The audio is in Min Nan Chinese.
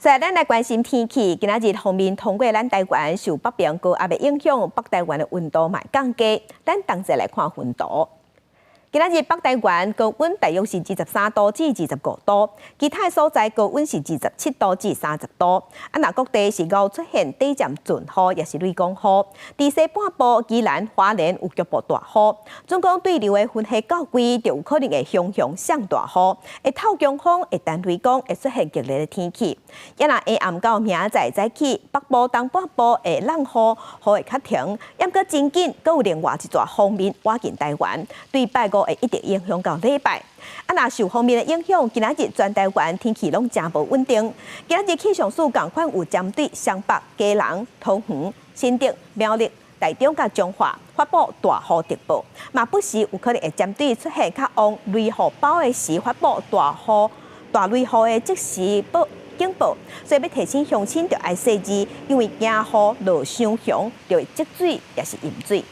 再咱來關心天氣，今仔日鋒面通過咱台灣，受北邊高壓的影響，北台灣的溫度嘛降低。咱同齊來看溫度。今仔日北台灣高溫大約是23度至25度，其他所在高溫是27度至30度。啊，若各地是𠢕出現短暫陣雨，抑是雷公雨。佇西半部，宜蘭、花蓮有局部大雨。準講對流的雲系到位，就有可能會雄雄上大雨，會透強風，會彈雷公，會出現激烈的天氣。啊，若下暗到明仔載早起，北部、東半部會落雨，雨會較停。毋過真緊，閣有另外一逝鋒面倚近台灣，對拜五會一直影響到禮拜。啊，若受鋒面的影響，今仔日全台灣天氣攏誠無穩定。今仔日氣象署仝款有針對雙北、基隆、桃園、新竹、苗栗、台中佮彰化發布大雨特報，嘛不時有可能會針對出現較旺雷雨包的時發布大雨、大雷雨的即時報警報。所以欲提醒鄉親著愛細緻，因為驚雨落傷強，就會積水抑是淹水。